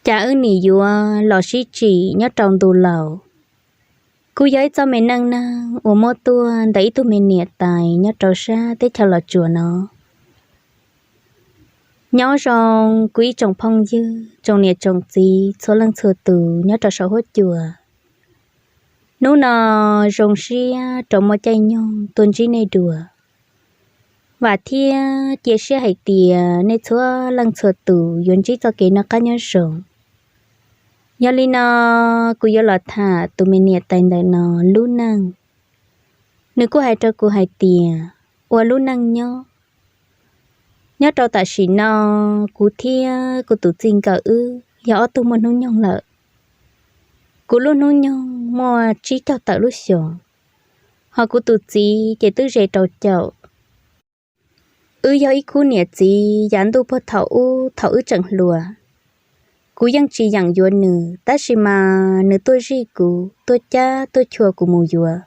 Cas wb nim yuav los sib tsim nyob rau ntu laus, kuj yog ib txoj me neej neeg uas muab tuaj ntawm ib tug me niam tais nyob rau sab teb chaws Los Tsuas no. Nyob zoo kuv ib tsoom phooj ywg, tsoom niam tsoom txiv txhua leej txhua tus nyob rau saum huab cua. Hnub no zoo siab rau muaj caij nyoog tuaj ntsib nej dua. Vam thiab cia siab hais tias nej txhua leej txhua tus yuav ntsib txoj kev noj qab nyob zoo. Yog li no, kuv yuav los tham tus me niam tais ntawm no lub neej. Nws kuj hais rau kuv hais tias, ua lub neej nyob. Nyob rau tam sim no, kuv thiab kuv tus txij nkawm wb yog ob tug muaj hnub nyoog lawm. Kuv lub hnub nyoog muaj tsib caug tawm lub xyoos, ho kuv tus txiv ces twb ze rau caum. Wb yog ib khub niam txiv yav ntuj puag thaum ub thaum wb tseem hluas. Kuv yeej tsis yeem yuav nws, tab sis mas nws tuaj zij kuv, tuaj cab tuaj chua kuv mus yuav.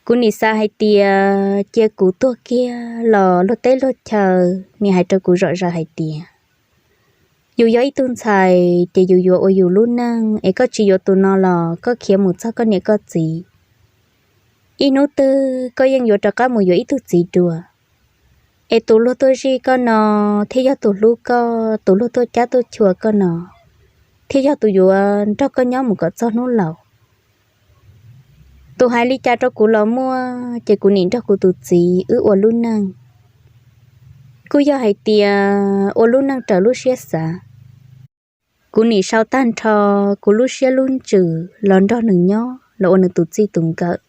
Kuv nim xav hais tias cia kuv tuag kiag los luag teb luag chaw nim hais rau kuv zom zaws hais tias, yus yog ib tug ntxhais ces yus yuav ua yus lub neej, es koj tsis yuav tus no los koj khiav mus txog koj niam koj txiv. Ib hnub twg koj yeej yuav rov qab mus yuav ib tug txiv dua. Es tus luag tuaj zij koj no, thiaj yog tus hlub koj, tus luag tuaj cab tuaj chua koj no, thiaj yog tus yuav nrog koj nyob mus kom txog hnub laus. Tus hais li cas rau kuv los muaj, ces kuv nim nrog kuv tus txiv wb ua lub neej. Kuj yog hais tias ua lub neej raws lub siab xav. Kuv nim sau tag nrho kuv lub siab lub ntsws los nrog nws nyob los ua nws tus txij tus nkawm.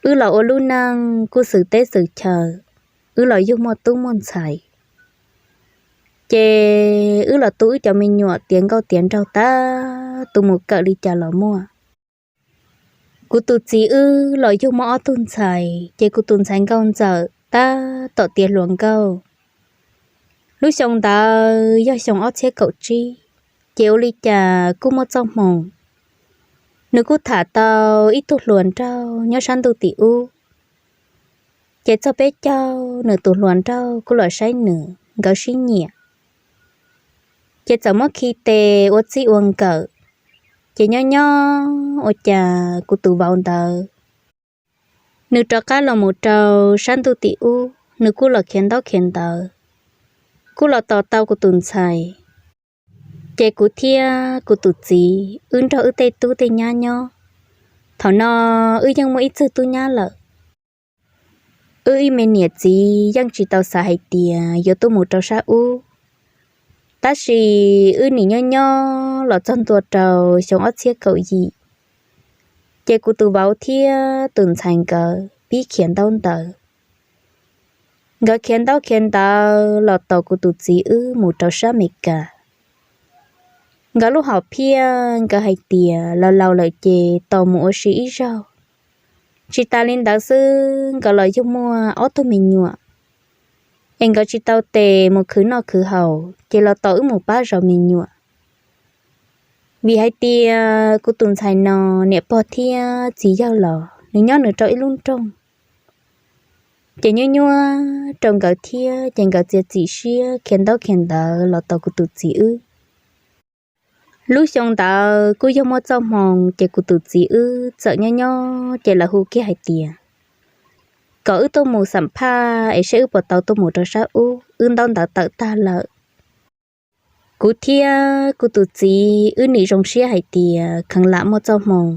Wb los ua lub neej kuj xwm teb xwm chaw, wb los yug muaj tub muaj ntxhais. Ces wb los tu wb cov me nyuam tiav nkauj tiav nraug tab tus mus kawm li cas los muaj. Kuv tus txiv wb los yug muaj ob tug ntxhais, ces kuv tus ntxhais nkauj ntxawm tab tom tiav hluas nkauj. Lub xyoo ntawd yog xyoo ob txhiab kaum tsib, ces ua li cas kuj muaj txoj hmoo, nws kuj tham tau ib tug hluas nraug nyob sab ntuj tim ub. Ces txog peb caug nws tus hluas nraug kuj los saib nws, nkawd sib nyiam. Ces txawm muab khi tes ua txij ua nkawm. Ces nyob nyob ua cas kuv tus vauv ntawd, nws rov qab los mus rau sab ntuj tim ub, nws kuj los khiav ntaub khiav ntawv, kuj los tos tau kuv tus ntxhais. Ces kuv thiab kuv tus txiv wb nrog wb tej tub tej nyab nyob. Thaum no wb yeej muaj ib txwg tub nyab lawm. Wb ib me niam txiv yeej tsis tau xav hais tias yuav tuaj mus rau sab ub. Tab sis wb nim nyob nyob los txog ntua rau xyoo ob txhiab kaum yim, ces kuv tus vauv thiab tus ntxhais nkawd pib khiav ntaub ntawv. Nkawd khiav ntaub khiav ntawv los tos kuv tus txiv wb mus rau sab Amelikas. Nkawd lub hom phiaj nkawd hais tias laus laus lawm ces tos mus ua si ib zaug. Tsis tas li ntawd xwb, nkawd los yug muaj ob tug me nyuam, es nkawd tsis tau tes mus khwv noj khwv haus, ces los tos wb mus pab zov me nyuam. Vim hais tias kuv tus ntxhais no niam pog thiab txiv yawg los nws nyob nws rau ib lub nroog. Ces nyuaj nyuaj rau nkawd thiab, ces nkawd txiav txim siab khiav ntaub khiav ntawv los tos kuv tus txiv wb. Lub xyoo ntawd kuj yog muaj txoj hmoo, ces kuv tus txiv wb txawm nyob nyob ces lawv hu kiag hais tias kom wb tuaj mus xam phaj es seb wb puas tau tuaj mus rau sab ub, wb ntaub ntawv tawm tag lawm. Kuv thiab kuv tus txiv wb nim zoo siab hais tias kheev lam muaj txoj hmoo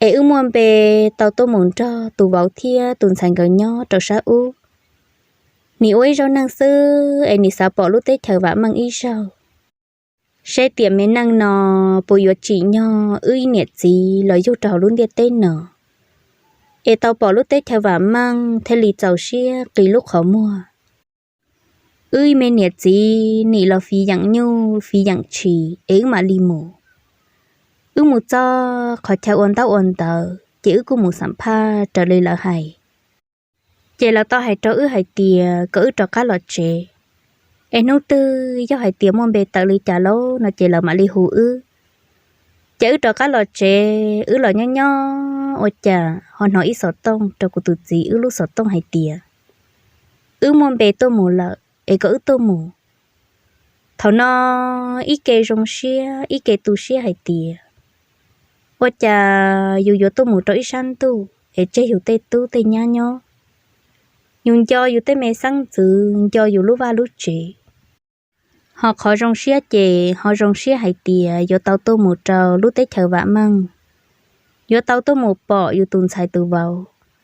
es wb muaj npe tau tuaj mus nrog tus vauv thiab tus ntxhais nkawd nyob rau sab ub. Nim ua ib zaug neej xwb es nim xav pom lub teb chaws vam meej ib zaug, seb tiam me neej no puas yuav tsim nyog wb ib niam txiv los yug rau hauv lub ntiaj teb no, es tau pom lub teb chaws vam meej thiaj li txaus siab qi lub qhov muag. Wb ib me niam txiv nim los fiv yeem nyuj fiv yeem tshis es wb mam li mus. Wb mus txog qhov chaw ua ntaub ua ntawv ces wb kuj mus xam phaj raws li lawv hais. Ces lawv tau hais rau wb hais tias kom wb rov qab los tsev, es hnub twg yog hais tias muaj npe tawm li cas lauj no ces lawv mam li hu wb. Ces wb rov qab los tsev, wb los nyob nyob ua cas ho hnov ib xov tooj rau kuv tus txiv wb lub xov tooj hais tias wb muaj npe tuaj mus lawm es kom wb tuaj mus. Thaum no ib ke zoo siab ib ke tu siab hais tias, ua cas yus yuav tuaj mus rau ib sab ntuj es tseg yus tej tub tej nyab nyob, yus nco yus tej me xeeb ntxwv, nco yus lub vaj lub tsev. Ho qhov zoo siab ces ho zoo siab hais tias yuav tau tuaj mus rau lub teb chaws vam meej, yuav tau tuaj mus pom yus tus ntxhais tus vauv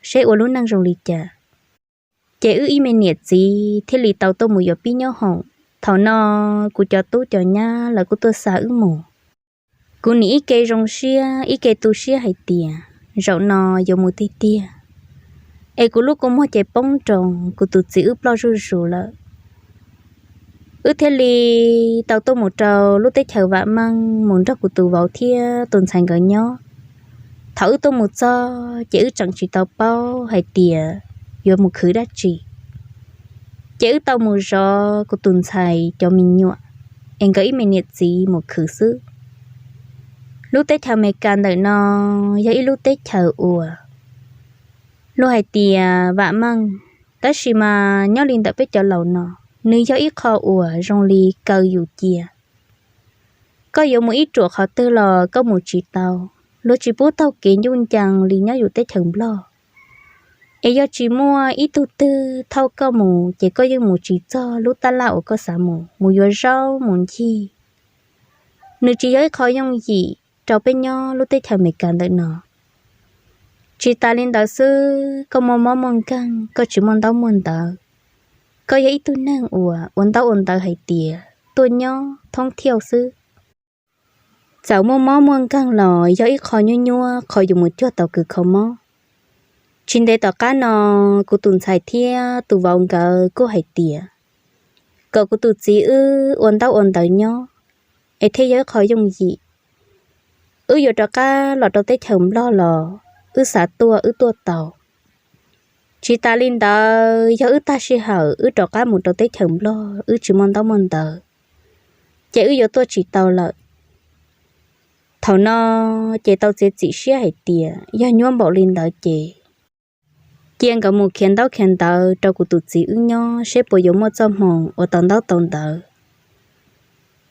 seb ua lub neej zoo li cas. Ces wb ib me niam txiv thiaj li tau tuaj mus yuav pib nyob hoom. Thaum no kuv cov tub cov nyab lawv kuj tuaj xa wb mus. Kuv nim ib ke zoo siab ib ke tu siab hais tias zaum no yuav mus tiag tiag, es kuv lub kua muag ces poob nroos, kuv tus txiv wb ploj zuj zus lawm. Wb thiaj li tau tuaj mus rau lub teb chaws vam meej mus nrog kuv tus vauv thiab tus ntxhais nkawd nyob. Thaum wb tuaj mus txog ces wb tseem tsis tau paub hais tias yuav mus khwv dab tsi. Ces wb tau mus zov kuv tus ntxhais cov me nyuam, es nkawd ib me niam txiv mus khwv xwb. Lub teb chaws Amelikas ntawm no yog ib lub teb chaws uas luag hais tias vam meej, tab sis mas nyob li ntawm peb cov laus no, nws yog ib qho uas zoo li kaw yus cia. Koj yuav mus ib ruam qhov twg los koj mus tsis tau, luag tsis pub taug kev ncuj ncees li nyob yus teb chaws Nplog. Es yog tsis muaj ib tug twg thauj koj mus ces koj yeej mus tsis txog lub tab laj uas koj xav mus, mus yuav zaub mus ncig. Nws tsis yog ib qho yooj yim rau peb nyob lub teb chaws Amelikas ntawm no. Tsis tas li ntawd xwb, koj muaj mob muaj nkeeg, koj tsis muaj ntaub muaj ntawv, koj yog ib tug neeg uas ua ntaub ua ntawv hais tias tuaj nyob thoob thiauj xwb. Txawm muaj mob muaj nkeeg los yog ib qho nyuab nyuab qhov yus mus cuag tau kws kho mob. Tsis ntev tom qab no, kuv tus ntxhais thiab tus vauv nkawd kuj hais tias kom kuv tus txiv wb ua ntaub ua ntawv nyob, es thiaj yog ib qho yooj yim. Wb yuav rov qab los rau teb chaws Nplog los wb xav tuaj wb tuaj tau. Tsis tas li ntawd, yog wb tag sij hawm wb rov qab mus rau teb chaws Nplog wb tsis muaj ntaub muaj ntawv, ces wb yuav tuaj tsis tau lawm. Thaum no ces tau txiav txim siab hais tias yog nyuaj npaum li ntawd ces cia nkawd mus khiav ntaub khiav ntawv rau kuv tus txiv wb nyob seb puas yuav muaj txoj hmoo ua tau ntaub tau ntawv.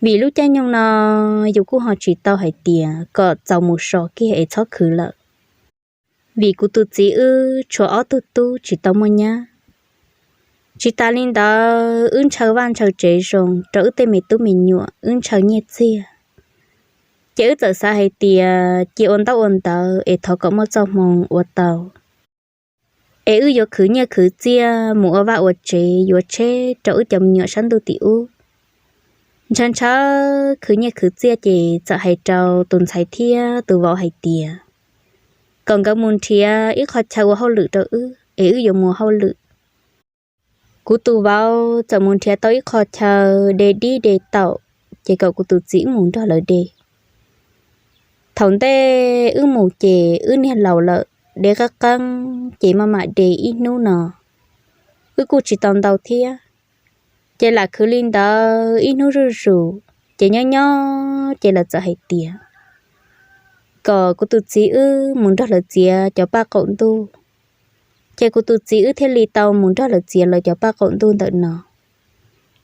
Vim lub caij nyoog no yus kuj ho tsis tau hais tias kom txaus mus so kiag es txhob khwv lawm. Vim kuv tus txiv wb tshuav ob tug tub tsis tau muaj nyab. Tsis tas li ntawd, wb ntshaw vaj ntshaw tsev zoo rau wb tej me tub me nyuam, wb ntshaw nyiaj txiag. Ces wb txawm xav hais tias cia ua ntaub ua ntawv es thov kom muaj txoj hmoo ua tau, es wb yuav khwv nyiaj khwv txiaj mus ua vaj ua tsev yuav tsheb rau wb cov me nyuam sab ntuj tim ub. Ntshaw ntshaw khwv nyiaj khwv txiaj ces txawm hais rau tus ntxhais thiab tus vauv hais tias kom nkawd mus nrhiav ib qho chaw ua hauj lwm rau wb es wb yuav mus hauj lwm. Kuv tus vauv txawm mus nrhiav tau ib qho chaw de dib de taum, ces kom kuv tus txiv wb mus nrog lawv de. Thaum ntej wb mus ces wb niag laus lawm, de qeeb qeeb ces maj mam de ib hnub no, wb kuj tsis tau ntau thiab. Ces lam khwv li ntawd ib hnub zuj zus, ces nyob nyob ces lawv txawm hais tias kom kuv tus txiv wb mus nrog lawv txiav cov paj qaum ntuj. Ces kuv tus txiv wb thiaj li tau mus nrog lawv txiav lawv cov paj qaum ntuj ntawm no.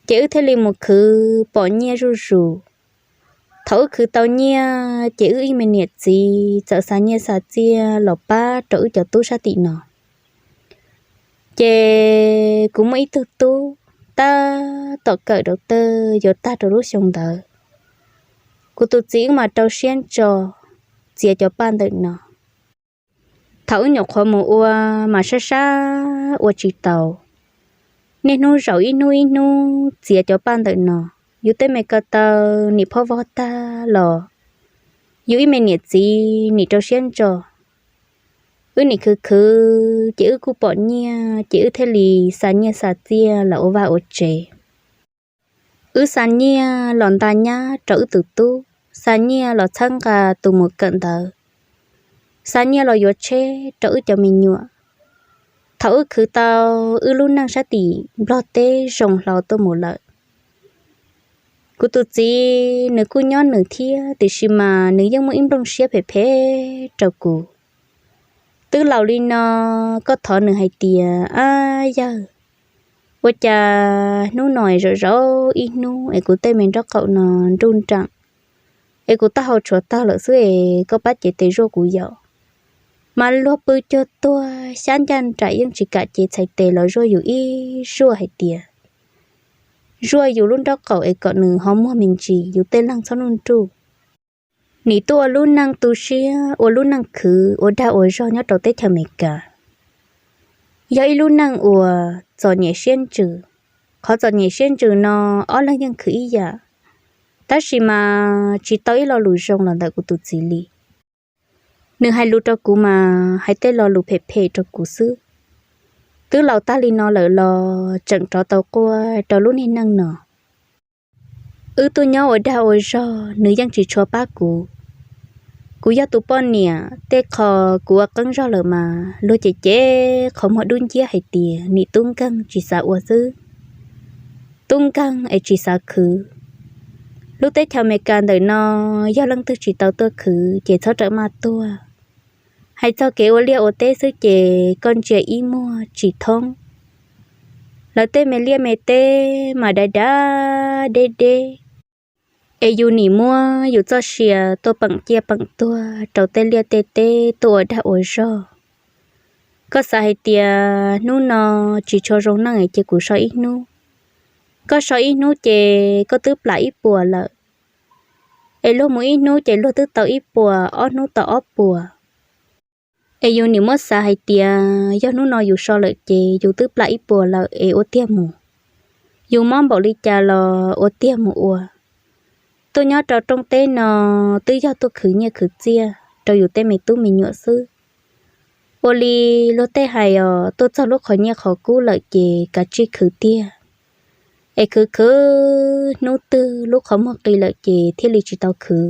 Ces wb thiaj li mus khwv pom nyiaj zuj zus. Thaum wb khwv tau nyiaj ces wb ib me niam txiv txawm xa nyiaj xa txiaj los pab rau wb cov tub sab tim no. Ces kuv muaj ib tug tub tab tom kawm rau tawj yuav tag rau lub xyoo ntawd. Kuv tus txiv wb mam rau siab ntso txiav cov paj ntawm no. Thaum wb nyuam qhuav mus ua mas sab sab ua tsis tau. Niaj hnub zaum ib hnub ib hnub txiav cov paj ntawm no, yus tej me ko taw nim phob vog tag los yus ib me niam txiv nim rau siab ntso. Wb nim khwv khwv ces wb kuj pom nyiaj ces wb thiaj li xa nyiaj xa txiaj los ua vaj ua tsev. Wb xa nyiaj los nta nyab rau wb tus tub, xa nyiaj los txhawb nqa tus mus kawm ntawv, xa nyiaj los yuav tsheb rau wb cov me nyuam. Thaum wb khwv tau, wb lub neej sab tim Nplog teb zoo hlo tuaj mus lawm. Kuv tus txiv nws kuj nyob nws thiab, tiam sis mas nws yeej muaj ib nplooj siab phem phem rau kuv. Twb laus li no, koj thov nws hais tias, ab yawg, Ua cas hnub no es zaum zaum ib hnub es kuv tej me nraub qaum no nruj nreem, es kuv taub hau tshuav tawg lawm xwb es koj pab cev tes zuaj kuv yom. Mas luag pw cuag tuag xyab ncaj nraim yeej tsis kam cev txhais tes los zuaj yus ib zuaj hais tias zuaj yus lub nraub qaum es kom nws ho muag me ntsis, yus tej leeg txhob nruj nruj. Nim tuaj ua lub neej tu siab ua lub neej khwv ua dag ua zog nyob rau teb chaws Amelikas, yog ib lub neej uas txom nyem siab ntsws. Qhov txom nyem siab ntsws no ob leeg yeej khwv ib yam, tab sis mas tsis tau ib lo lus zoo los ntawm kuv tus txiv li. Nws hais lus rau kuv mas hais tej lo lus phem phem rau kuv xwb. Twb laus tag li no lawm los tseem rov tau quaj rau lub niag neej no. Wb tuaj nyob ua dag ua zog nws yeej tsis tshua pab kuv. Kuv yog tus poj niam, tej qho kuv ua qeeb zog lawm mas luag cem cem qhov muag dub nciab hais tias nim tub nkeeg tsis xav ua xwb, tub nkeeg es tsis xav khwv. Lub teb chaws Amelikas ntawm no yog leej twg tsis tau tuaj khwv ces txhob rawm maj tuaj. Hais txog kev ua liaj ua teb xwb ces koj ntsia ib muag tsis thoob. Lawv tej me liaj me teb mas dav dav deb deb, es yus nim muab yus txoj sia tuaj peem ciaj peem tuag rau tej liaj tej teb tuaj ua dag ua zog. Koj xav hais tias hnub no tsis tshua zoo neej ces kuv so ib hnub. Koj so ib hnub ces koj twb plam ib puas lawm. Es luag mus ib hnub ces luag twb tau ib puas, ob hnub tau ob puas. Es yus nim muab xav hais tias yog hnub no yus so lawm ces yus twb plam ib puas lawm es ua tiag mus. Yus mob npaum li cas los ua tiag mus ua. Tuaj nyob rau rooj teb no twb yog tuaj khwv nyiaj khwv txiaj rau yus tej me tub me nyuam xwb. Ua li luag tej hais os, tuaj txog lub qhov nyiaj qhov kub lawm ces kav tsij khwv tiag. Es khwv khwv hnub twg lub qhov muag qi lawm ces thiaj li tsis tau khwv.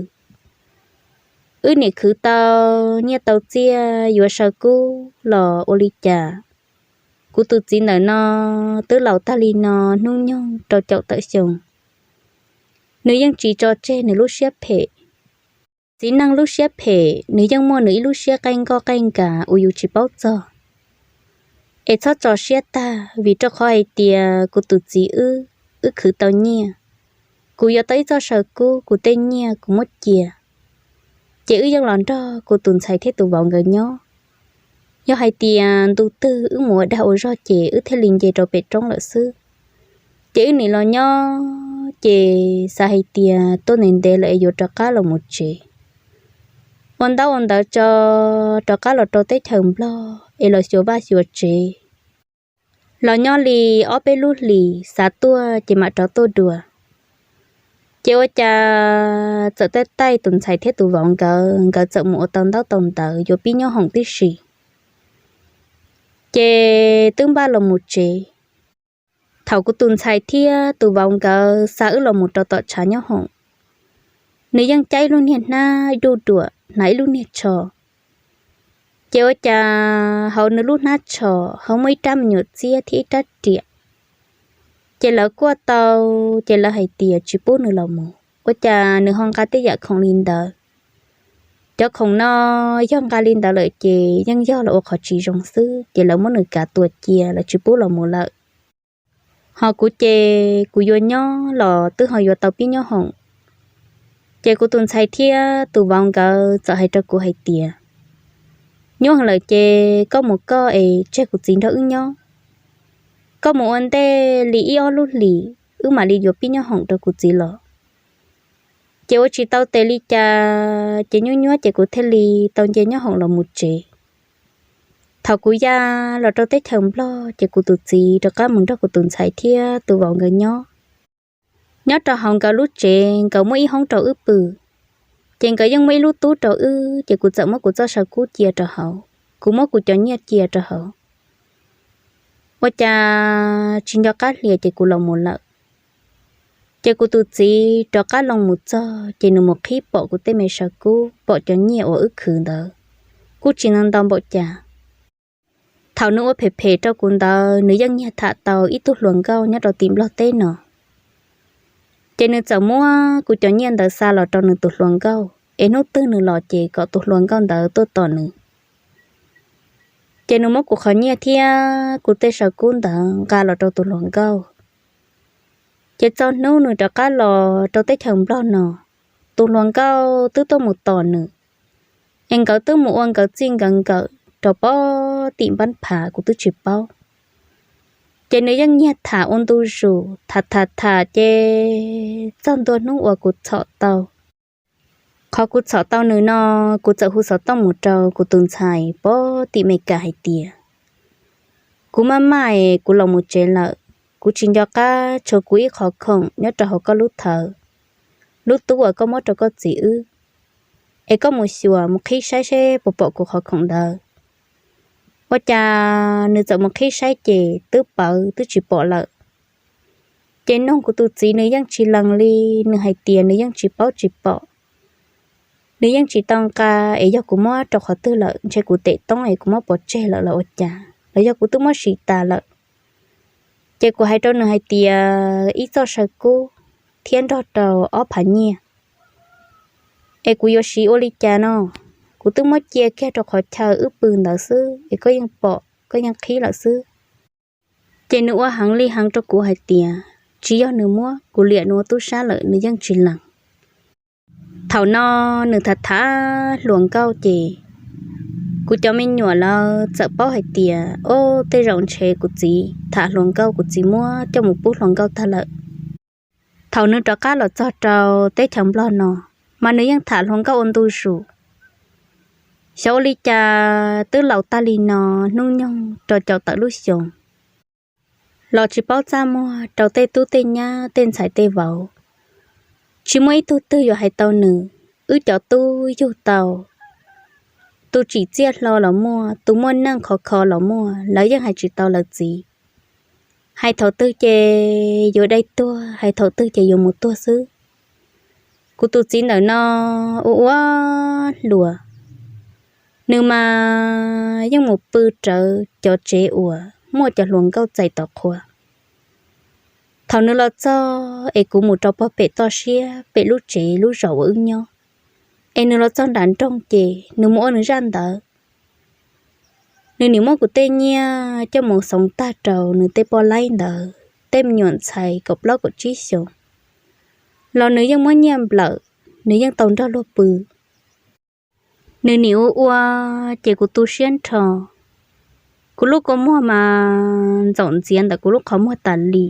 Wb nim khwv tau nyiaj tau txiaj yuav saw kub los ua li cas, kuv tus txiv ntawm no twb laus tag li no hnub nyoog rau caum tawm xyoo, nws yeej tsis tso tseg nws lub siab phem. Txiv neej lub siab phem nws yeej muaj nws ib lub siab qaij nkoj qaij nkam uas yus tsis paub txog. Es txhob tso siab tag vim rau qhov hais tias kuv tus txiv wb, wb khwv tau nyiaj, kuv yuav tau ib txoj saw kub, kuv tej nyiaj kuv muab cia, ces wb yeej los nrog kuv tus ntxhais thiab tus vauv nkawd nyob. Yog hais tias ntu twg wb mus ua dag ua zog ces wb thiaj li nce rau pem roob lawm xwb. Ces wb nim los nyob ces xav hais tias tuaj ntev ntev lawm es yuav rov qab los mus tsev, ua ntaub ua ntawv tso, rov qab los rau teb chaws Nplog es los xyuas vaj xyuas tsev. Los nyob li ob peb lub hlis xav tuaj ces mam rov tuaj dua. Ces ua cas txawm taij taij tus ntxhais thiab tus vauv nkawd, nkawd txawm mus ua tau ntaub tau ntawv yuav pib nyob hoom tib si. Ces twb npaj los mus tsev. Thaum kuv tus ntxhais thiab tus vauv nkawd xa wb los mus rau tom tshav nyob hoom, nws yeej caij ib lub niag hnab duj duam hnav ib lub niag tsho. Ces ua cas hauv nws lub hnab tsho ho muaj ib rab me nyuam txiab thiab ib rab riam. Ces lawv kuaj tau, ces lawv hais tias tsis pub nws los mus, ua cas nws ho nqa tej yam khoom li ntawd. Cov khoom no yog nqa li ntawd lawm ces yeej yog los ua qhov tsis zoo xwb, ces lawv muab nws kav tua cia, lawv tsis pub los mus lawm. Ho kuv ces kuv yuav nyob los twb ho yuav tau pib nyob hoom. Ces kuv tus ntxhais thiab tus vauv nkawd txawm hais rau kuv hais tias, nyuaj heev lawm ces koj mus koj es tseg kuv txiv nrog wb nyob. Koj mus ua ntej li ib ob lub hlis wb mam li yuav pib nyob hoom rau kuv txiv los. Ces ua tsis tau tes li cas, ces nyuaj nyuaj ces kuv thiaj li tau nce nyob hoom los mus tsev. Thaum kuv ya los rau teb chaws Nplog ces kuv tus txiv rov qab mus nrog kuv tus ntxhais thiab tus vauv nkawd nyob. Nyob rau hauv nkawd lub tsev, nkawd muaj ib hoob rau wb pw, ces nkawd yeej muaj ib lub tub rau wb, ces kuv txawm muab kuv txoj saw kub cia rau hauv, kuv muab kuv cov nyiaj cia rau hauv. Ua cas tsis nco qab hlias ces kuv los mus lawm. Ces kuv tus txiv rov qab los mus txog ces nws mus qhib pom kuv tej me saw kub, pom cov nyiaj uas wb khwv ntawd kuj tsis ntau ntau npaum cas. Thaum nws ua phem phem rau kuv ntawd nws yeej nyiag tham tau ib tug hluas nkauj nyob rau tim Nplog teb no. Ces nws txawm muab kuv cov nyiaj ntawd xa los rau nws tus hluas nkauj es hnub twg nws los ces kom tus hluas nkauj ntawd tuaj tos nws. Ces nws muab kuv qhov nyiaj thiab kuv tej saw kub ntawd nqa los rau tus hluas nkauj. Ces txog hnub nws rov qab los rau teb chaws Nplog no, tus hluas nkauj twb tuaj mus tos nws, es nkawd twb mus ua nkawd txij nkawd nkawm rau pem tim npab phav kuv twb tsis paub. Ces nws yeej nyiag tham ua ntu zus, tham tham tham ces txog ntua hnub uas kuv txhom tau. Qhov kuv txhom tau nws no, kuv txawm hu xov tooj mus rau kuv tus ntxhais pem tim Meskas hais tias, kuv maj maj es kuv los mus tsev lawm, kuv tsis nco qab tshuav kuv ib qhov khoom nyob rau hauv koj lub thawv, lub tub uas koj muab rau koj txiv wb, es koj mus xyuas mus qhib saib seb puas pom kuv qhov khoom ntawd. Ua cas nws txawm mus qhib saib ces twb pawv twb tsis pom lawm. Ces nug kuv tus txiv nws yeej tsis lees li, nws hais tias nws yeej tsis paub tsis pom, nws yeej tsis tau nqa, es yog kuv muab rau qhov twg lawm, ntshe kuv tes toob es kuv muab pov tseg lawm los ua cas, los yog kuv twb muab siv tas lawm. Ces kuv hais rau nws hais tias ib txoj saw kub thiab nrog rau ob phav nyiaj, es kuv yuav siv ua li cas no? Kuv twb muab cia kiag rau qhov chaw wb pw ntawd xwb es koj yeej pom koj yeej qhib lawm xwb. Ces nws ua heev li heev rau kuv hais tias tsis yog nws muab, kuv liam nws ua tub sab lawm nws yeej tsis lees. Thaum no nws tham tham hluas nkauj ces kuv cov me nyuam lawv txawm paub hais tias, o, tej zaum ntshe kuv txiv tham hluas nkauj, kuv txiv muab coj mus pub hluas nkauj tag lawm. Thaum nws rov qab los txog rau teb chaws Nplog no, mas nws yeej tham hluas nkauj ua ntu zus. Xyov ua li cas twb laus tag li no, hnub nyoog rau caum tawm lub xyoos los tsis paub txaj muag rau tej tub tej nyab tej ntxhais tej vauv. Tsis muaj ib tug twg yuav hais tau nws. Wb cov tub yug tau, tus tsim txiaj hlo los muaj, tus muaj neej khov kho los muaj, lawv yeej hais tsis tau lawv txiv. Hais thaum twg ces yuav dai tuag, hais thaum twg ces yuav mus tuag xwb. Kuv tus txiv ntawm no ua ua hluas, nws mas yeej mus pw rawv cov tsev uas muaj cov hluas nkauj txais tom qhua. Thaum nws los txog es kuv mus rau pog pem toj siab pem lub tsev lub zos uas wb nyob, es nws los txog nram nroog ces nws mus ua nws zaj ntawd. Nws nim muab kuv tej nyiaj coj mus xoov tag rau nws tej poj laib ntawd tej me nyuam ntxhais kaum plaub kaum tsib xyoos, los nws yeej muab nyiaj nplawm, nws yeej tau nrog luag pw. Nws nim ua ua ces kuv tu siab nrho. Kuv lub kua muag mas ntxaum ntxiav ntawm kuv lub qhov muag tas li.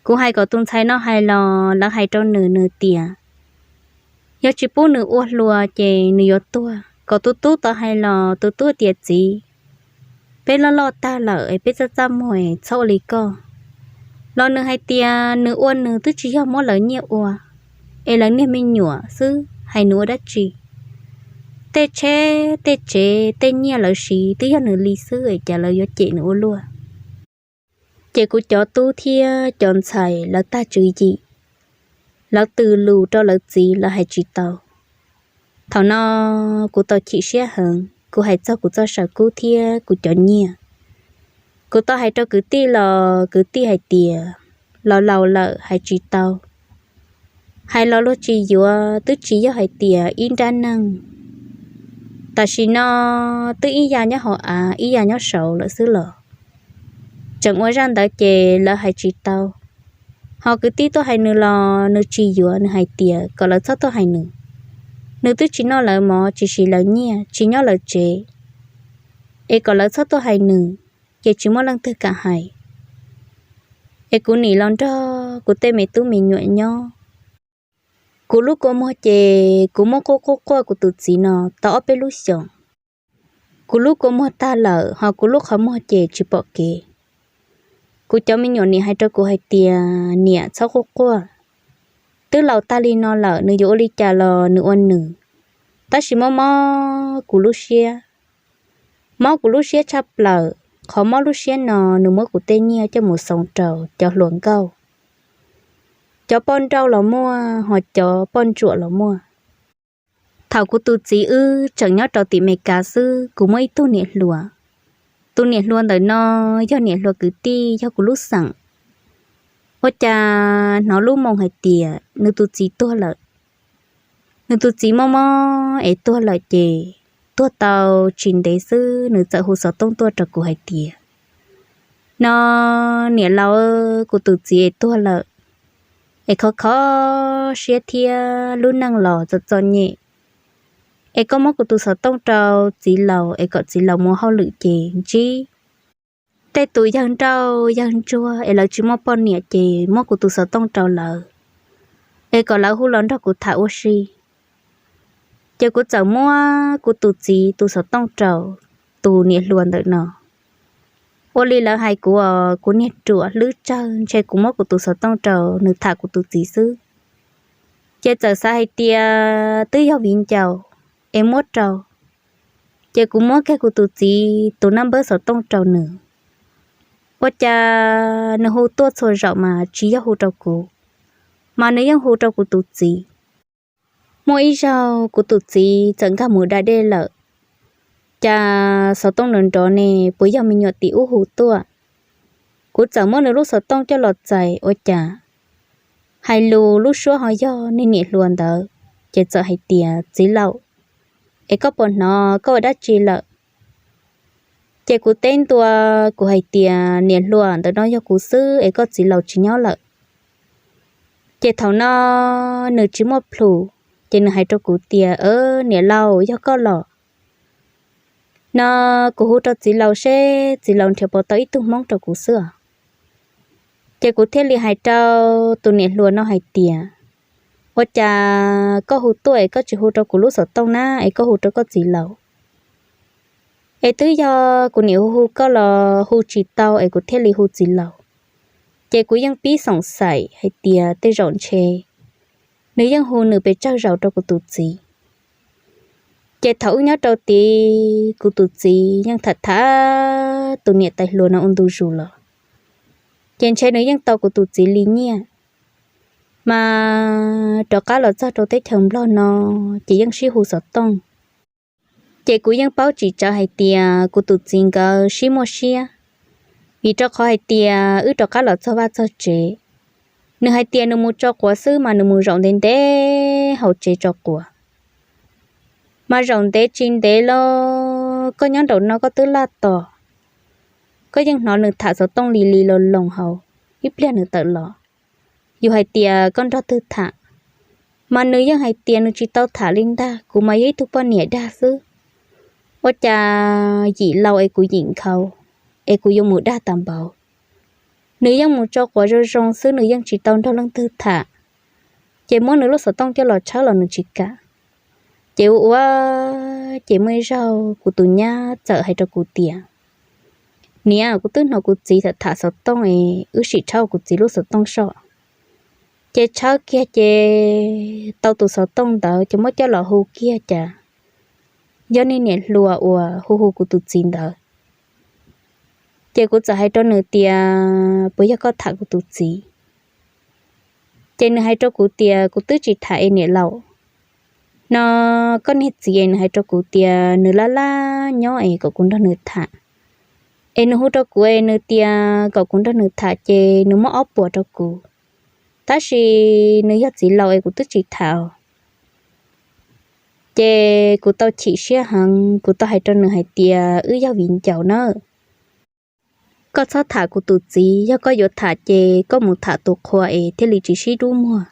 Kuv hais kom tus ntxhais no hais los lawv hais rau nws, nws tias yog tsis pub nws ua hluas ces nws yuav tuag. Kom tus tub tau hais los tus tub tias, txiv, peb loj loj tag lawm es peb txaj txaj muag es txhob ua li koj. Los nws hais tias nws ua nws twb tsis yog muab lawv nyiaj ua, es lawv niag me nyuam xwb hais nws ua dab tsi. Tej tsheb tej tsev tej nyiaj lawv siv twb yog nws li xwb es cas lawv yuav cem nws ua luaj. Ces kuv cov tub thiab cov ntxhais lawv tag tswv yim, lawv tws lus rau lawv txiv lawv hais tsis tau. Thaum no kuv tau chim siab heev, kuv hais txog kuv txoj saw kub thiab kuv cov nyiaj. Kuv tau hais rau kwv tij los kwv tij hais tias, laus laus lawm hais tsis tau. Hais los luag tsis yuav, twb tsis yog hais tias ib nrab neeg. Tam sim no twb ib ya nyob hauv av ib ya nyob saud lawm xwb los tseem ua zaj ntawd ces lawv hais tsis tau. Ho kwv tij tuaj hais nws los nws tsis yuav, nws hais tias kom lawv txhob tuaj hais nws. Nws twb tsis noj lawv mov tsis siv lawv nyiaj tsis nyob lawv tsev, es kom lawv txhob tuaj hais nws, ces tsis muaj leej twg kam hais. Es kuv nim los nrog kuv tej me tub me nyuam nyob. Kuv lub kua muag ces kuv muab quaj quaj quaj kuv tus txiv no tau ob peb lub xyoos. Kuv lub kua muag tag lawm ho kuv lub qhov muag ces tsis pom kev. Kuv cov me nyuam nim hais rau kuv hais tias niam txhob quaj quaj, twb laus tag li no lawm nws yuav ua li cas los nws ua nws. Tab sis mob mob kuv lub siab, mob kuv lub siab tshaj plaws. Qhov mob lub siab no nws muab kuv tej nyiaj coj mus xoov rau cov hluas nkauj, cov poj nrauj los muaj ho cov poj ntsuam los muaj. Thaum kuv tus txiv wb tseem nyob rau tim Meskas xwb kuv muaj ib tug niam hluas. Tus niam hluas ntawm no yog niam hluas kwv tij yog kuv lub xeem. Ua cas hnov lub moo hais tias nws tus txiv tuag lawm. Nws tus txiv mob mob es tuag lawm ces tuag tau tsis ntev xwb nws txawm hu xov tooj tuaj rau kuv hais tias, no, niam laus, kuv tus txiv es tuag lawm, es khov kho siab thiab lub neej los txom txom nyem, es koj muab kuv tus xov tooj rau txiv laus es kom txiv laus mus hauj lwm ces ntsib tej tus yawg nrauj yawg ntsuag es lawv tsis muaj poj niam ces muab kuv tus xov tooj rau lawv, es kom lawv hu los nrog kuv tham ua si. Ces kuv txawm muab kuv tus txiv tus xov tooj rau tus niam hluas ntawm no. Ua li lawv hais kuv os, kuv niag ruam hlwb tsawg ntshe kuv muab kuv tus xov tooj rau nws tham kuv tus txiv xwb. Ces txawm xav hais tias twb yog viv ncaus es muab rau, ces kuv muab kiag kuv tus txiv tus naj npawb xov tooj rau nws. Ua cas nws hu tuaj txhua zaus mas tsis yog hu rau kuv, mas nws yeej hu rau kuv tus txiv. Muaj ib zaug kuv tus txiv txawm nkag mus da dej lawm, cas xov tooj nrov nrov ne, puas yog me nyuam tim ub hu tuaj. Kuv txawm muab nws lub xov tooj coj los txais ua cas hais lus lub suab ho yog niag niam hluas ntawd, ces txawm hais tias, txiv laus, es koj puas hnov, koj ua dab tsi lawm? Ces kuv teb ntua, kuv hais tias, niam hluas, ntawm no yog kuv xwb es koj txiv laus tsis nyob lawm. Ces thaum no nws tsis muaj plhus, ces nws hais rau kuv tias, niam laus, yog koj los no, kuv hu rau txiv laus seb txiv laus nrhiav puas tau ib tug hmoob rau kuv xwb os. Ces kuv thiaj li hais rau tus niam hluas no hais tias, ua cas koj hu tuaj es koj tsis hu rau kuv lub xov tooj na, es koj hu rau koj txiv laus? Es twb yog kuv niam hu hu koj los hu tsis tau es kuv thiaj li hu txiv laus. Ces kuv yeej pib xoom xaim hais tias tej zaum ntshe nws yeej hu nws pes tsawg zaus rau kuv tus txiv. Ces thaum wb nyob rau tid kuv tus txiv yeej tham tham tus niam tais hluas no ua ntu zus los, ces ntshe nws yeej tau kuv tus txiv li nyiaj, mas rov qab los txog rau teb chaws Nplog no ces yeej sib hu xov tooj. Ces kuv yeej paub tsis tsawv hais tias kuv tus txiv nkawd sib muaj siab, vim rau qhov hais tias wb rov qab los txog vaj txog tsev. Nws hais tias nws mus tso quav xwb mas nws mus zaum ntev ntev hauv tsev tso quav, mas zaum ntev tsis ntev los koj nyob nraum no koj twb laj tos, koj yeej hnov nws tham xov tooj li li los loos hauv, ib pliag nws tawm los, yus hais tias koj nrog twg tham, mas nws yeej hais tias nws tsis tau tham li ntag, kuv mas yog ib tug poj niam dag xwb. Ua cas yim laus es kuv yim nkhaus, es kuv yuav mus dag tas npaum? Nws yeej mus tso quav zoo zoo xwb, nws yeej tsis tau nrog leej twg tham. Ces muab nws lub xov tooj coj los tshawb los nws tsis kam. Ces ua ua ces muaj ib zaug kuv tus nyab txawm hais rau kuv tias, niam, kuv twb hnov kuv txiv tham tham xov tooj es wb sim tshawb kuv txiv lub xov tooj soj. Ces tshawb kiag ces tau tus xov tooj ntawd ces muab coj los hu kiag cas yog niag niam hluas uas hu hu kuv tus txiv ntawd. Ces kuv txawm hais rau nws tias, puas yog koj tham kuv tus txiv? Ces nws hais rau kuv tias, kuv twb tsis tham es niam laus. No koj niag txiv es nws hais rau kuv tias nws laj laj nyob es kom kuv nrog nws tham. Es nws hu rau kuv es nws tias kom kuv nrog nws tham ces nws muab ob puas rau kuv. Tab sis nws yog txiv laus es kuv twb tsis tham. Ces kuv tau chim siab heev, kuv tau hais rau nws hais tias, wb yog viv ncaus na, koj txhob tham kuv tus txiv, yog koj yuav tham ces koj mus tham tus qhua es thiaj li tsis sib dub muag.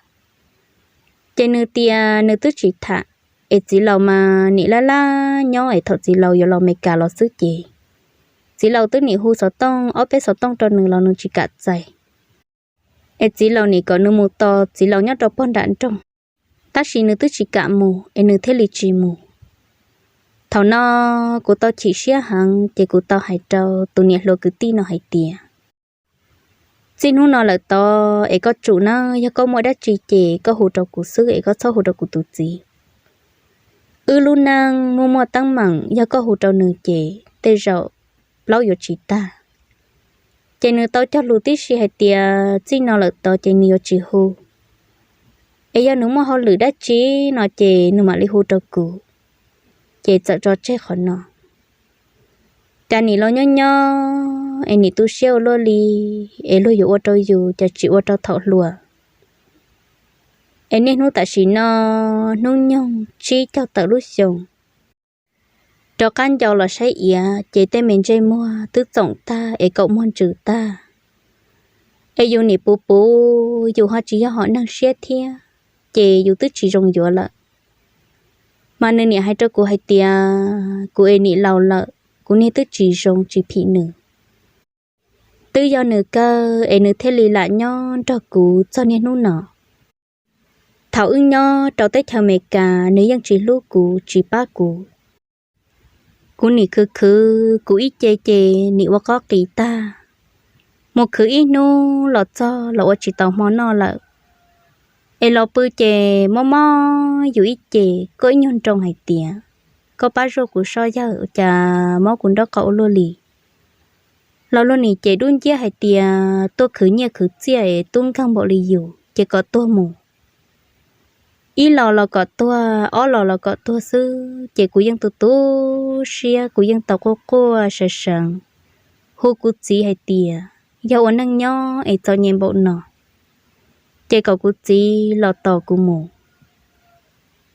Ces nws tias nws twb tsis tham, es txiv laus mas nim laj laj nyob es thaum txiv laus yuav los Meskas los xwb ces txiv laus twb nim hu xov tooj ob peb xov tooj rau nws los nws tsis kam txais. Es txiv laus nim kom nws mus tos txiv laus nyob rau pog nram nroog, tab sis nws twb tsis kam mus es nws thiaj li tsis mus. Thaum no kuv tau chim siab heev ces kuv tau hais rau tus niam hluas kwv tij no hais tias, txij hnub no lawm tod es koj tsum na, yog koj muaj dab tsi ces koj hu rau kuv xwb es koj txhob hu rau kuv tus txiv. Wb lub neej muaj muaj teeb meem, yog koj hu rau nws ces tej zaum plaub yuav tsis tag. Ces nws tau cog lus tib si hais tias txij no lawm tod ces nws yuav tsis hu, es yog nws muaj hauj lwm dab tsi no ces nws mam li hu rau kuv. Ces txawm tso tseg qhov no. Cas nim los nyob nyob es nim tu siab ua luaj li, es luag yuav ua rau yus cas tsis ua rau thaum hluas. Es niaj hnub tam sim no hnub nyoog tsib caug tawm lub xyoo, Rov qab nco los saib iav ces tej me ntsej muag twb txoom tag es kaum muag ntsws tag. Es yus nim puv puv, yus ho tsis yog hom neeg siab thiab, ces yus twb tsis zoo yuav lawm. Mas nws niam hais rau kuv hais tias kuv es nim laus lawm, kuv niag twb tsis zoo tsis phim nws. Twb yog nws kawg es nws thiaj li lam nyob nrog kuv txog niaj hnub no. Thaum wb nyob rau teb chaws Amelikas nws yeej tsis hlub kuv tsis pab kuv. Kuv nim khwv khwv kuv ib ce ces nim ua qob qis tag, mus khwv ib hnub los txog los ua tsis tau hmo noj lawm. Es los pw ces mob mob yus ib ce, koj ib nyuag nroo hais tias koj pab zuaj kuv soj yawg, cas mob kuv nraub qaum ua luaj li. Los luag nim cem dub nciab hais tias tuaj khwv nyiaj khwv txiaj es tub nkeeg npaum li yus ces kom tuag mus. Ib los los kom tuag, ob los los kom tuag xwb, ces kuv yeej tu tu siab, kuv yeej tau quaj quaj seev seev, hu kuv txiv hais tias yog ua neej nyob es txom nyem npaum no, ces kom kuv txiv los tos kuv mus.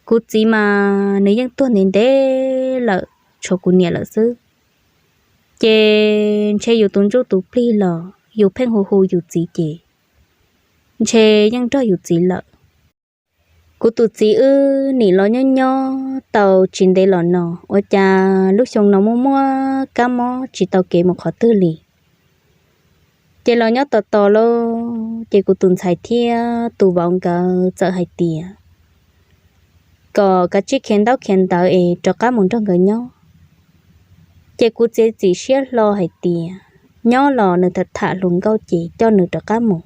Kuv txiv mas nws yeej tuag ntev ntev lawm, tshuav kuv niam lawm xwb. Ces ntshe yus tus ntsuj tus plig los yus pheej hu hu yus txiv ces ntshe yeej nrog yus txiv lawm. Kuv tus txiv wb nim los nyob nyob tau tsis ntev los no, ua cas lub xyoo no muaj muaj kab mob tsis tau kev mus qhov twg li. Ces los nyob tos tos lauj, ces kuv tus ntxhais thiab tus vauv nkawd txawm hais tias kom kav tsij khiav ntaub khiav ntawv es rov qab mus nrog nkawd nyob. Ces kuv txiav txim siab hlo hais tias nyob los nws tham tham hluas nkauj ces coj nws rov qab mus.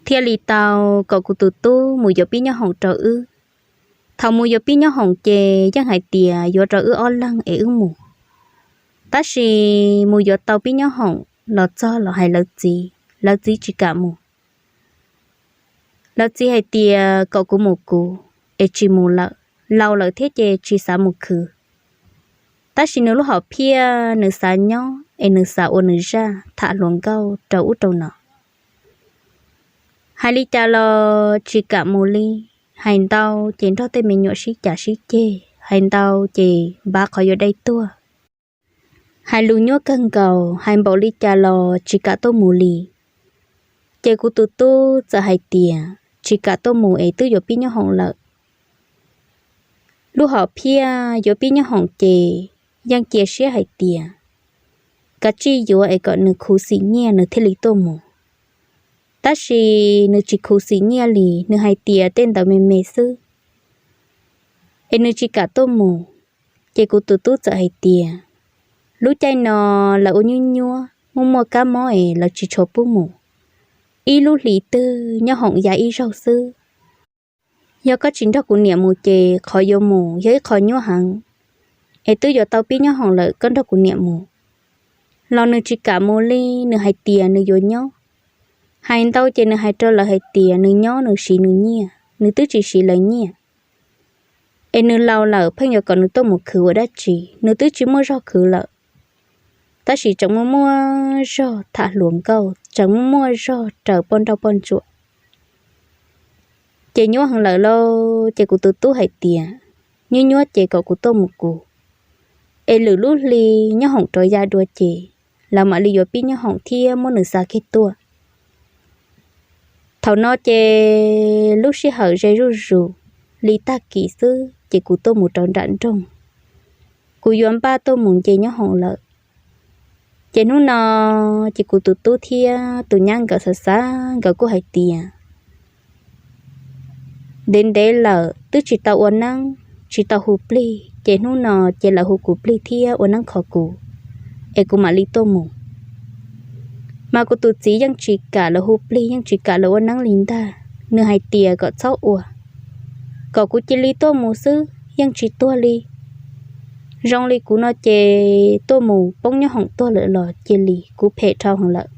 Thiaj li tau kom kuv tus tub mus yuav pib nyob hoom rau wb. Thaum mus yuav pib nyob hoom ces yeej hais tias yuav rau wb ob leeg es wb mus. Tab sis mus yuav tau pib nyob hoom los txog los hais lawv txiv, lawv txiv tsis kam mus. Lawv txiv hais tias kom kuv mus kuv, es tsis mus lawm, laus lawm thiab ces tsis xav mus khwv. Tab sis nws lub hom phiaj nws xav nyob es nws xav ua nws zaj tham hluas nkauj rau ub rau no. Hais li cas los tsis kam mus li, hais ntau ces nrog tej me nyuam sib cav sib ceg, hais ntau ces npav qhov yuav dai tuag. Hais lus nyuab kawg nkaus, hais npaum li cas los tsis kam tuaj mus li. Ces kuv tus tub txawm hais tias tsis kam tuaj mus es twb yuav pib nyob hoom lawm. Lub hom phiaj yuav pib nyob hoom ces yeej cia siab hais tias kav tsij yuav es kom nws khuv xim nyiaj nws thiaj li tuaj mus. Tab sis nws tsis khuv xim nyiaj li, nws hais tias tej ntawd me me xwb, es nws tsis kam tuaj mus. Ces kuv tus tub txawm hais tias lub caij no lawv ua nyuab nyuab muaj muaj kab mob es lawv tsis tshua pub mus. Ib lub hlis twg nyob hoom ya ib zaug xwb. Yog koj tsis nrog kuv niam mus ces qhov yuav mus yog ib qho nyuab heev, es twb yuav tau pib nyob hoom lawm koj nrog kuv niam mus. Los nws tsis kam mus li, nws hais tias nws yuav nyob. Hais ntau ces nws hais rau lawv hais tias nws nyob nws siv nws nyiaj, nws twb tsis siv lawv nyiaj. Es nws laus lawm pheej yuav kom nws tuaj mus khwv ua dab tsi, nws twb tsis muaj zog khwv lawm. Tab sis tseem muaj muaj zog tham hluas nkauj, tseem muaj muaj zog raws poj nrauj poj ntsuam. Ces nyuab heev lawm lauj, ces kuv tus tub hais tias nyuab nyuab ces kom kuv tuaj mus kuv, es lwm lub hli nyob hoom rov ya dua ces lawv mam li yuav pib nyob hoom thiab muab nws xa kiag tuaj. Thaum no ces lub sij hawm ze zuj zus, li tag kis xwb ces kuv tuaj mus rau nram nroog. Kuv yuav npaj tuaj mus nce nyob hoom lawm. Ces hnub no ces kuv tus tub thiab tus nyab nkawd xav xav nkawd kuj hais tias ntev ntev lawm twb tsis tau ua neeb, tsis tau hu plig, ces hnub no ces lawv hu kuv plig thiab ua neeb kho kuv, es kuv mam li tuaj mus. Mas kuv tus txiv yeej tsis kam lawv hu plig, yeej tsis kam lawv ua neeb li ntag. Nws hais tias kom txhob ua, kom kuv cia li tuaj mus xwb, yeej tsis tuag li. Zoo li kuv no ces tuaj mus poob nyob hoom tuag lawm los cia li, kuv phem dhau heev lawm.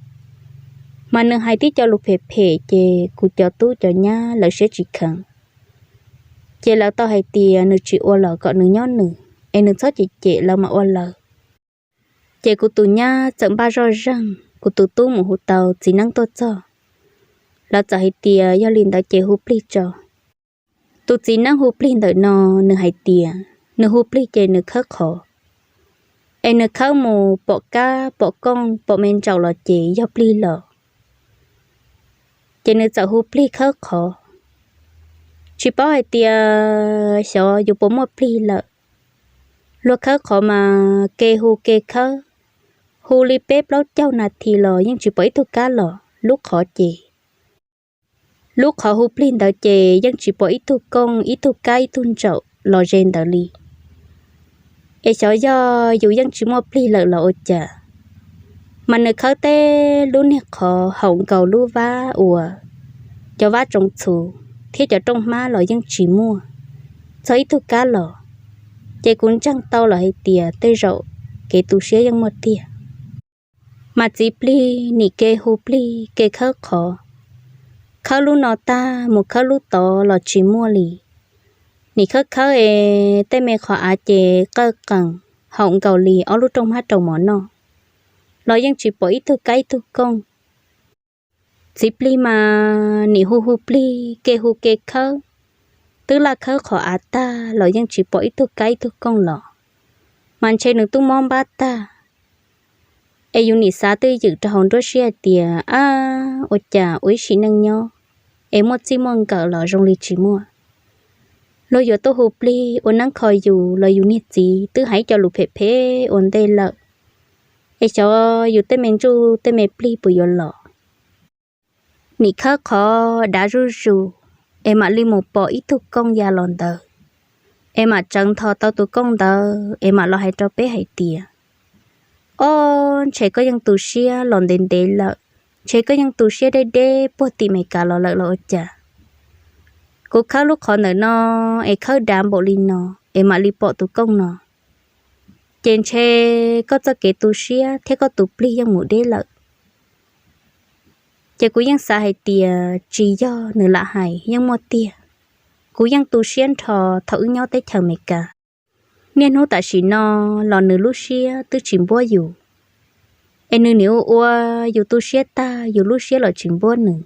Mas nws hais tib co lus phem phem ces kuv cov tub cov nyab lawv siab tsis kheev. Ces lawv tau hais tias nws tsis ua los kom nws nyob nws, es nws txhob cem cem lawv mam ua lawv. Ces kuv tus nyab txawm npaj zoj zeeg, kuv tus tub mus hu tau txiv neeb tuaj txog. Lawv txawm hais tias yog li ntawd ces hu plig tso. Tus txiv neeb hu plig ntawm no, nws hais tias nws hu plig ces nws khawb qhov. Es nws khawb mus pom kab pom kooj pom me ntsaum los ces yog plig lawm. Ces nws txawm hu plig khawb qhov. Tsis paub hais tias xyov yus puas muaj plig lawm. Luag khawb qhov mas ke hu ke khawb, hu li peb plaub caug nas this los yeej tsis pom ib tug kab los lub qhov ces. Lub qhov hu plig ntawd ces yeej tsis pom ib tug kooj ib tug kab ib tug ntsaum los ze ntawd li. Es xyov yog yus yeej tsis muaj plig lawm los ua cas, mas nws khawb teb lub niag qhov haum nkaus lub vab uas cov vab tsoos txhuv thiab cov rooj hmab los yeej tsis muaj txog ib tug kab los. Ces kuv ntseeg tau lawm hais tias tej zaum kev tu siab yeej muaj tiag. Mas txiv plig nim ke hu plig ke khawb qhov, khawb lub no tag mus khawb lub tod los tsis muaj li. Nim khawb khawb es tej me qhov av ces qawj qees haum nkaus li ob lub rooj hmab rau mov noj, los yeej tsis pom ib tug kab ib tug kooj. Txiv plig mas nim hu hu plig ke hu ke khawb, twb laj khawb qhov av tag los yeej tsis pom ib tug kab ib tug kooj los, mas ntshe nws twb mob npab tag. Es yus nim xav twj ywm rau hauv nruab siab hais tias, ab, ua cas ua ib sim neej nyob es muaj txij muaj nkawm los zoo li tsis muaj. Luag yuav tuaj hu plig ua neeb kho yus los yus niag txiv twb hais cov lus phem phem ua ntej lawm, es xyov yus tej me ntsuj tej me plig puas yuav los. Nim khawb qhov dav zuj zus, es mam li mus pom ib tug kooj ya los ntawd, es mam tsawv ntho tau tus kooj ntawd es mam los hais rau peb hais tias, ob, ntshe koj yeej tu siab los ntev ntev lawm, ntshe koj yeej tu siab deb deb puag tim Meskas los lawm los ua cas. Kuv khawb lub qhov ntawm no es khawb dav npaum li no, es mam li pom tus kooj no, ces ntshe koj txoj kev tu siab thiab koj tus plig yeej mus deb lawm. Ces kuv yeej xav hais tias tsis yog nws lam hais, yeej muaj tiag. Kuv yeej tu siab nrho thaum wb nyob teb chaws Amelikas. Niaj hnub tam sim no los nws lub siab twb tsis npuab yus, es nws nim ua ua yus tu siab tag yus lub siab los tsis npuab nws.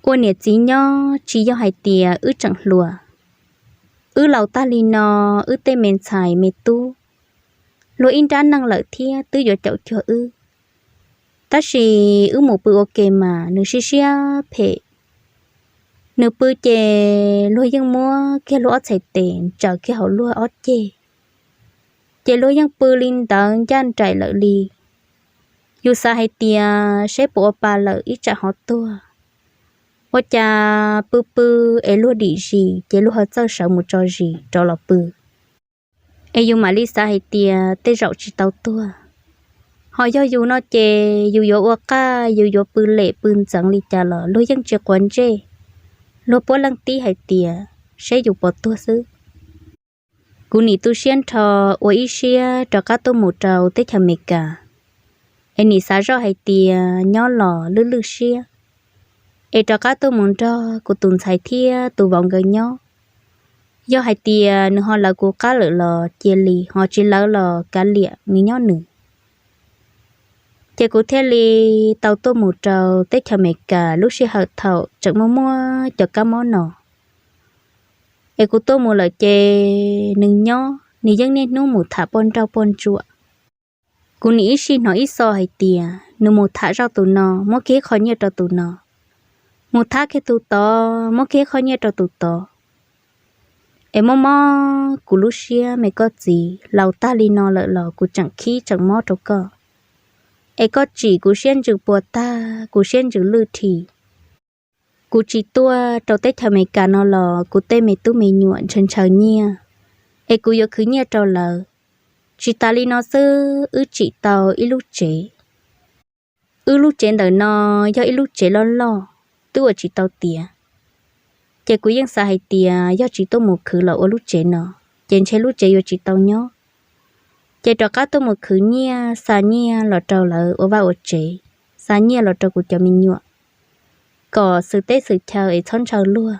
Ua niam txiv nyob tsis yog hais tias wb tseem hluas, wb laus tag li no, wb tej me ntxhais me tub luag ib nrab neej lawm thiab twb yuav caum cuag wb. Tab sis wb mus pw ua ke mas nws siab siab phem. Nws pw ces luag yeej muab kiag luag ob txhais tes ntsaws kiag hauv luag ob ceg, ces luag yeej pw li ntawd ncaj nraim lawm li. Yus xav hais tias seb puas ua pa lawm ib tsam ho tuag, ua cas pw pw es luag dim zis ces luag ho txawj sawv mus tso zis rov los pw. Es yus mam li xav hais tias tej zaum tsis tau tuag. Ho yog yus no ces yus yuav ua qaj, yus yuav pw lem pw ntxeev li cas los luag yeej tsis quav ntsej, luag puab leej tib hais tias seb yus puas tuag xwb. Kuv nim tu siab nrho ua ib siab rov qab tuaj mus rau teb chaws Amelikas, es nim xav zoj hais tias nyob los lwj lwj siab, es rov qab tuaj mus nrog kuv tus ntxhais thiab tus vauv nkawd nyob. Yog hais tias nws ho lawv kuv qab lawm los cia li, ho tsis lawv los kav liam nws nyob nws. Ces kuv thiaj li tau tuaj mus rau teb chaws Amelikas lub sij hawm thaum tseem muaj muaj cov kab mob no. Es kuv tuaj mus lawm ces nws nyob, nws yeej niaj hnub mus tham poj nrauj poj ntsuam. Kuv nim ib sij hnov ib xo hais tias nws mus tham zoj tus no muab kiag qho nyiaj rau tus no, mus thab kiag tus tod muab kiag qho nyiaj rau tus tod. Es mob mob kuv lub siab me koj txiv, laus tag li no lawm los kuv tseem khib tseem mob rau koj. Es koj tsim kuv siab ntsws puas tag, kuv siab ntsws lwj rhi. Kuv tsis tuaj rau teb chaws Amelikas no los kuv tej me tub me nyuam ntshaw ntshaw nyiaj, es kuv yuav khwv nyiaj rau lawv. Tsis tas li no xwb, wb tsim tau ib lub tsev. Wb lub tsev ntawm no yog ib lub tsev loj loj, twb ua tsis tau tiav. Ces kuv yeej xav hais tias yog tsis tuaj mus khwv los ua lub tsev no, ces ntshe lub tsev yuav tsis tau nyob. Ces rov qab tuaj mus khwv nyiaj, xa nyiaj los rau lawv ua vaj ua tsev, xa nyiaj los rau kuv cov me nyuam, kom xwm teb xwm chaw es txhob ntshaw luag.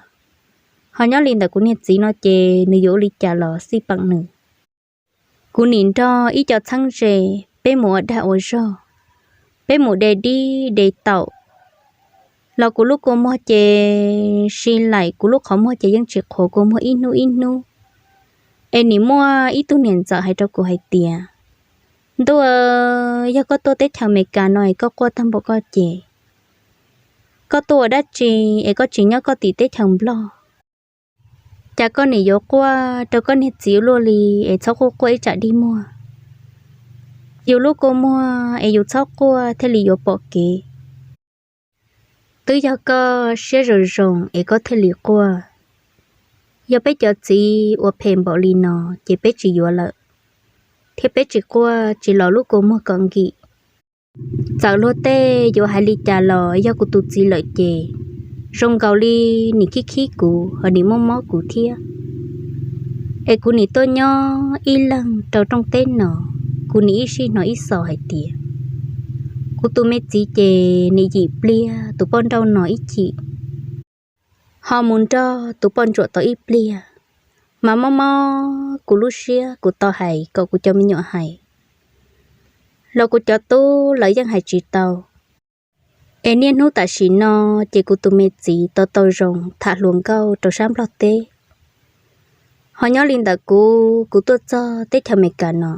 Ho nyob li ntawm kuv niag txiv no ces nws yuav ua li cas los xij peem nws. Kuv nim nrog ib co txheeb ze, peb mus ua dag ua zog, peb mus de dib de taum, los kuv lub kua muag ces si laim, kuv lub qhov muag ces yeej tsis qhuav kua muag ib hnub ib hnub. Es nim muaj ib tug niam ntxawm hais rau kuv hais tias, Ntuj, yog koj tuaj teb chaws Amelikas no es koj quaj tag npaum koj ces, koj tuaj ua dab tsi es koj tsis nyob koj tim teb chaws Nplog? Cas koj nim yuav quaj rau koj niag txiv luaj li, es txhob quaj quaj ib tsam dig muag. Yus lub kua muag es yus txhob quaj thiaj li yuav pom kev. Twb yog koj siab zoo zoo es koj thiaj li quaj. Yog peb cov txiv ua phem npaum li no ces peb tsis yuav lawm, thiab peb tsis quaj tsis los lub kua muag kom nkim. Txawm luag tej yuav hais li cas los yog kuv tus txiv lawm ces, zoo nkaus li nim khib khib kuv ho nim mob mob kuv thiab. Es kuv nim tuaj nyob ib leeg rau rooj teb no, kuv nim ib sij hnov ib xos hais tias, kuv tus me txiv ces nim yim pliag tus poj nrauj no ib chim, ho mus nrog tus poj ntsuam tau ib pliag, mas mob mob kuv lub siab kuv tau hais kom kuv cov me nyuam hais, los kuv cov tub lawv yeej hais tsis tau. Es niaj hnub tam sim no ces kuv tus me txiv tau tau zoo tham hluas nkauj rau sab Nplog teb, ho nyob li ntawm kuv, kuv tuaj txog teb chaws Amelikas no,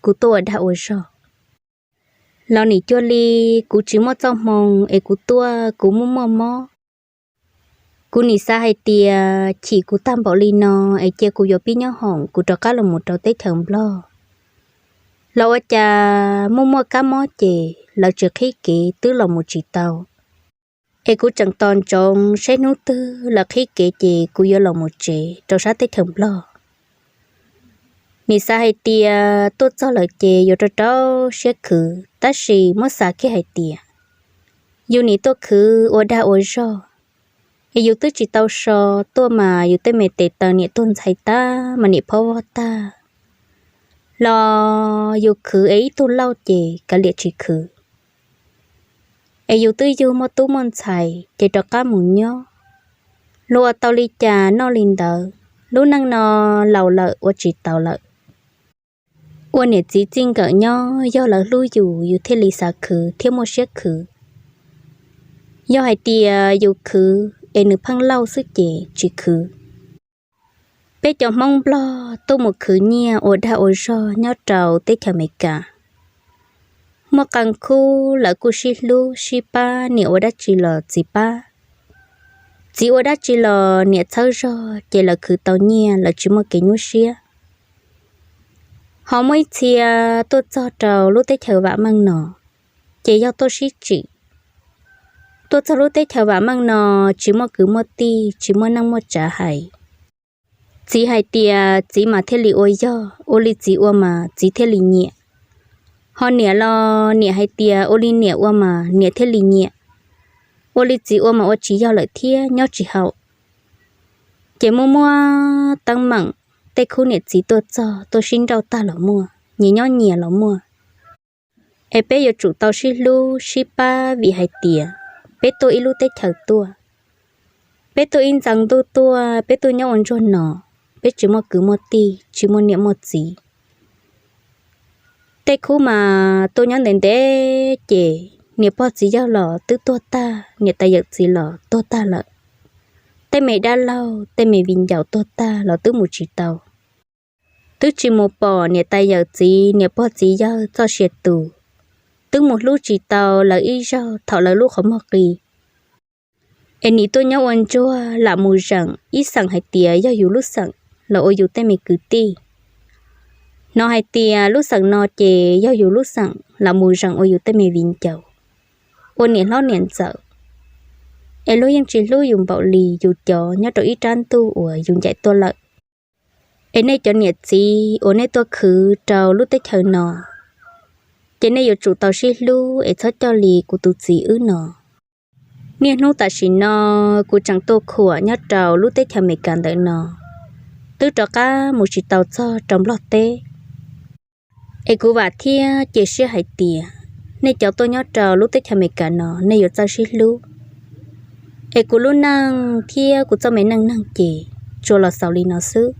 kuv tuaj ua dag ua zog. Los nim cuag li kuv tsis muaj txoj hmoo es kuv tuaj kuv muaj muaj mob. Kuv nim xav hais tias chim kuv tag npaum li no es cia kuv yuav pib nyob hoom kuv rov qab los mus rau teb chaws Nplog. Los ua cas muaj muaj kab mob ces lawv tsis qhib kev twb los mus tsis tau. Es kuv tseem tos ntsoov seb hnub twg lawv qhib kev ces kuv yuav los mus tsev rau sab teb chaws Nplog. Nim xav hais tias tuaj txog lawm ces yuav rau rau siab khwv, tab sis muab xav kiag hais tias yus nim tuaj khwv ua dag ua zog, es yus twb tsis tau so, tuaj mas yus tej me tes taw niam tuag ntxhais tag mas niam phob vog tag, los yus khwv es ib tug lauj ces kav liam tsis khwv. Es yus twb yug muaj tub muaj ntxhais ces rov qab mus nyob, luag ua tau li cas noj li ntawd. Lub neej no laus lawm ua tsis taus lawm. Ua niam txiv txij nkawm nyob, yog lawv hlub yus yus thiaj li xav khwv thiab muaj siab khwv. Yog hais tias yus khwv es nws pheej lauj xwb ces tsis khwv. Peb cov Hmoob Nplog tuaj mus khwv nyiaj ua dag ua zog nyob rau teb chaws Amelikas, muaj qee khub lawv kuj sib hlub sib pab, niam ua dab tsi los txiv pab. Txiv ua dab tsi los niam txhawb zog ces lawv khwv tau nyiaj lawv tsis muaj kev nyuaj siab. Ho muaj ib txhia tuaj txog rau lub teb chaws vam meej no, ces yog tuaj sib tsim. Tuaj txog lub teb chaws vam meej no, tsis muaj kwv muaj tij, tsis muaj neej muaj tsav hais. Txiv hais tias txiv mas thiaj li ua yog, ua li txiv ua mas txiv thiaj li nyiam. Ho niam los niam hais tias ua li niam ua mas niam thiaj li nyiam, ua li txiv ua mas ua tsis yog lawm thiab nyob tsis haum. Ces muaj muaj teeb meem, tej khub niam txiv tuaj txog tuaj sib nrauj tag los muaj, nyias nyob nyias los muaj. Es peb yuav tsum tau sib hlub sib pab vim hais tias peb tuaj ib lub teb chaws tuaj, peb tuaj ib ntxeev ntuj tuaj, peb tuaj nyob ua ntsuag no, peb tsis muaj kwv muaj tij, tsis muaj niam muaj txiv. Tej khub mas tuaj nyob ntev ntev ces niam pog txiv yawg los twb tuag tag, niam tais yawm txiv los tuag tag lawm. Tej me dab laug tej me viv ncaus tuag tag los twb mus tsis tau, twb tsis mus pom niam tais yawm txiv niam pog txiv yawg txoj sia tus, twb mus hlub tsis tau lawv ib zaug thaum lawv lub qhov muag qis. Es nim tuaj nyob ua ntsuag lam mus zeem ib xeem hais tias yog yus lub xeem los ua yus tej me kwv tij. Hnov hais tias lub xeem no ces yog yus lub xeem lam mus zeem ua yus tej me viv ncaus, ua niam hlob niam ntxawm. Es luag yeej tsis hlub yus npaum li yus cov nyob rau ib rab ntuj uas yus ncaim tuaj lawm. Es nej cov niam txiv uas nej tuaj khwv rau lub teb chaws no, ces nej yuav tsum tau sib hlub es txhob coj li kuv tus txiv wb no. Niaj hnub tam sim no kuv tseem tuaj khuam nyob rau lub teb chaws Amelikas ntawm no, twb rov qab mus tsis tau txog rau Nplog teb. Es kuv vam thiab cia siab hais tias nej cov tuaj nyob rau lub teb chaws Amelikas no nej yuav txawj sib hlub. Es kuv lub neej thiab kuv txoj me neej neeg ces tsuas los xaus li no xwb.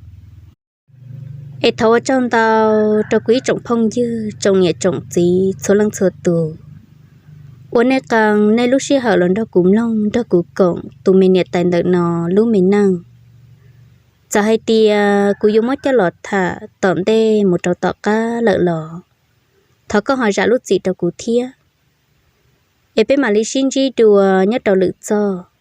Es thov ua tsaug ntau rau kuv ib tsoom phooj ywg, tsoom niam tsoom txiv txhua leej txhua tus, uas nej qee nej lub sij hawm los nrog kuv mloog nrog kuv koom tus me niam tais ntawm no lub me neej. Txawm hais tias kuv yuav muab coj los tham tom ntej mus rau tom qab lawm los thov koj ho zam lub txim rau kuv thiab, es peb mam li sib ntsib dua nyob rau lwm txoj.